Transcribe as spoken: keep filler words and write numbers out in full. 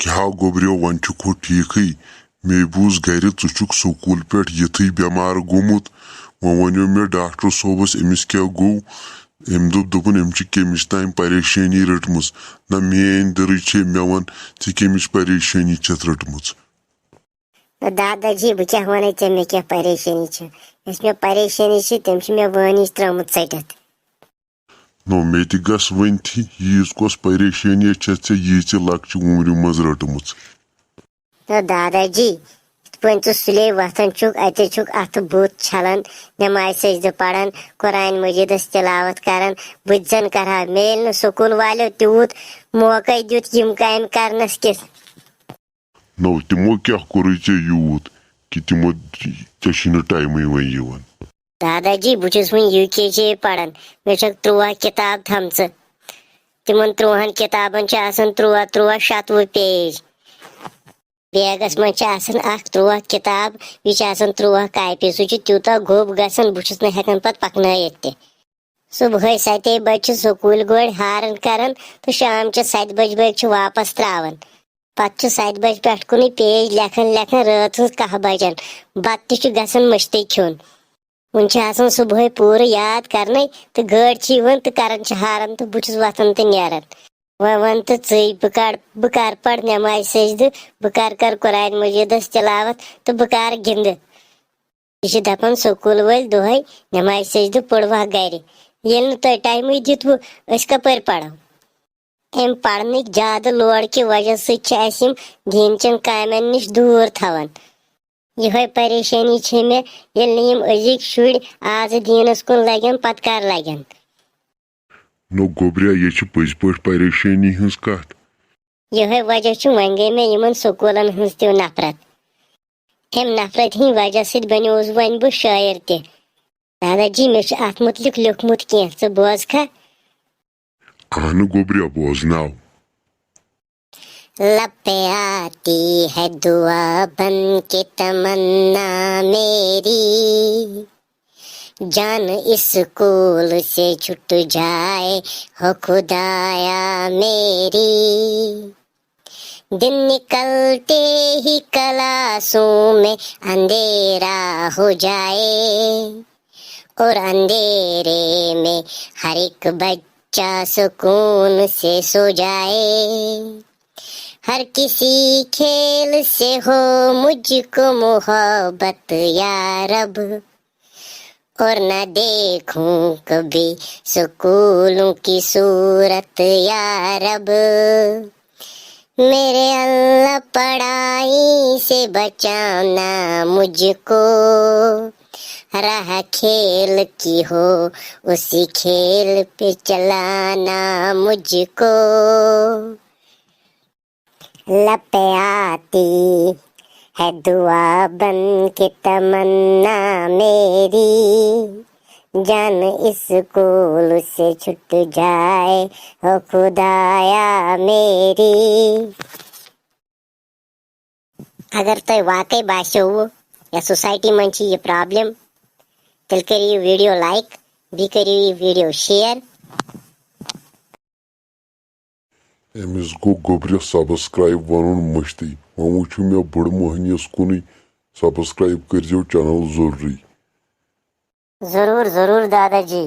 کیٛاہ گوٚبریو، وۄنۍ چھُکھ ہُہ ٹھیٖکھٕے؟ مے بوٗز گرِ ژٕ چھُکھ سکوٗل پٮ۪ٹھ یِتھٕے بٮ۪مار گوٚمُت۔ وۄنۍ ؤنیو مےٚ ڈاکٹر صٲبس أمِس کیٛاہ گوٚو۔ أمۍ دوٚپ، دوٚپُن، أمۍ چھِ کٔمِچ تام پریشٲنی رٔٹمٕژ۔ نہ، میٲنۍ دٕرٕے چھے، مےٚ وَن، ژےٚ کٔمِچ پریشٲنی چھَتھ رٔٹمٕژ؟ نہ دادا جی، بہٕ کیٛاہ وَنَے ژےٚ، مےٚ کیٛاہ پریشٲنی چھِ؟ یۄس مےٚ پریشٲنی چھِ، تٔمۍ چھِ مےٚ وٲنِج ترٲومٕژ ژٔٹِتھ۔ نو، مےٚ تہِ گژھ ؤنتھٕے، ییٖژ کۄس پریشٲنی چھےٚ ژےٚ، ییٖژِ لۄکچہِ وُمرِ منٛز رٔٹمٕژ۔ نہ دادا جی، یِتھ پٲٹھۍ ژٕ سُلے وۄتھان چھُکھ، اَتے چھُکھ اَتھٕ بُتھ چھلان، نٮ۪مازِ سجدٕ پران، قرآن مجیدس تلاوت کران، بہٕ تہِ زن کرٕ ہا۔ مےٚ ییٚلہِ نہٕ سکوٗل والیو تیوٗت موقعے دیُت یِم کامہِ کرنس کِس۔ نو، تِمو کیٛاہ کوٚرُے ژےٚ یوٗت کہِ تِمو، ژےٚ چھُے نہٕ ٹایمٕے وۄنۍ یِوان؟ دادا جی، بہٕ چھُس وُنہِ یوٗ کے جی پران، مےٚ چھکھ تُرٛواہ کِتاب تھٲمژٕ۔ تِمن تُرٛواہن کِتابن چھِ آسان تُرٛواہ، تُرٛواہ، شَتوُہ پیج۔ بیگس منٛز چھِ آسان اکھ تُرٛواہ کِتاب، یہِ چھِ آسان تُرٛواہ کاپی۔ سُہ چھُ تیوٗتاہ گوٚب گژھان، بہٕ چھُس نہٕ ہٮ۪کان پتہٕ پکنٲیِتھ تہِ۔ صبحٲے سَتے بجہِ چھِ سکوٗلۍ گۄڈٕ ہارن کران تہٕ شام چہِ سَتہِ بجہِ بٲگۍ چھِ واپس تراوان۔ پتہٕ چھُ سَتہِ بجہِ پٮ۪ٹھ کُنُے پیج لیکھان لیکھان رٲژ ہٕنٛز کاہ بجن۔ بتہٕ تہِ چھُ گژھان مٔشتٕے کھیوٚن۔ وُنہِ چھِ آسان صبحٲے پوٗرٕ یاد کرنَے تہٕ گٲڑۍ چھِ یِوان تہٕ کران چھِ ہارن تہٕ بہٕ چھُس وۄتھان تہٕ نیران۔ وۄنۍ وَن تہٕ ژٕے، بہٕ کر، بہٕ کر پرٕ نٮ۪مازِ سجدٕ، بہٕ کر کر قرآن مجیدس تلاوت تہٕ بہٕ کر گِنٛدٕ؟ یہِ چھِ دَپان سکوٗل وٲلۍ دۄہَے، نٮ۪مازِ سجدٕ پوٚروا گَرِ؟ ییٚلہِ نہٕ تۄہہِ ٹایمٕے دیُتوٕ، أسۍ کَپٲرۍ پَرو؟ اَمہِ پَرنٕکۍ زیادٕ لوڈ کہِ وجہ سۭتۍ چھِ اَسہِ یِم دیٖن چٮ۪ن کامٮ۪ن نِش دوٗر تھاوان۔ یِہوٚے پریشٲنی چھے مےٚ، ییٚلہِ نہٕ یِم أزِکۍ شُرۍ آزٕ دیٖنَس کُن لَگن، پَتہٕ کَر لَگن؟ نو گوٚبریا، یہِ چھِ پٔزۍ پٲٹھۍ پریشٲنی ہٕنٛز کَتھ۔ یِہوٚے وجہ چھُ، وۄنۍ گٔے مےٚ یِمَن سکوٗلَن ہٕنٛز تہِ نفرت۔ اَمہِ نفرت ہٕنٛدِ وجہ سۭتۍ بنیوس وۄنۍ بہٕ شٲعر تہِ۔ دادا جی، مےٚ چھُ اَتھ مُتعلِق لیوٚکھمُت کینٛہہ، ژٕ بوزکھا؟ اہنہٕ گوٚبریا، بوزناو۔ لب پہ آتی ہے دعا بن کے تمنا میری، جان اس اسکول سے چھٹ جائے ہو خدایا میری۔ دن نکلتے ہی کلاسوں میں اندھیرا ہو جائے، اور اندھیرے میں ہر ایک بچہ سکون سے سو جائے۔ ہر کسی کھیل سے ہو مجھ کو محبت یا رب، اور نہ دیکھوں کبھی سکولوں کی صورت یا رب۔ میرے اللہ، پڑھائی سے بچانا مجھ کو، راہ کھیل کی ہو، اسی کھیل پہ چلانا مجھ کو۔ لب پہ آتی ہے دعا بن کے تمنا میری، جان اسکول سے چھٹ جائے ہو خدایا میری۔ اگر تۄہہِ واقعی باسیووٕ یا سوسایٹی منٛز چھِ یہِ پرابلم، تیٚلہِ کٔرِو یہِ ویڈیو لایک، بیٚیہِ کٔرِو یہِ ویڈیو شیئر۔ أمِس گوٚو گوٚبرِس سبسکرائب وَنُن مٔشتٕے۔ وۄنۍ وٕچھِو مےٚ بٔڑ مۄہنِیَس کُنُے، سبسکرائب کٔرۍزیو چینل ضروٗری۔ ضروٗر، ضروٗر دادا جی،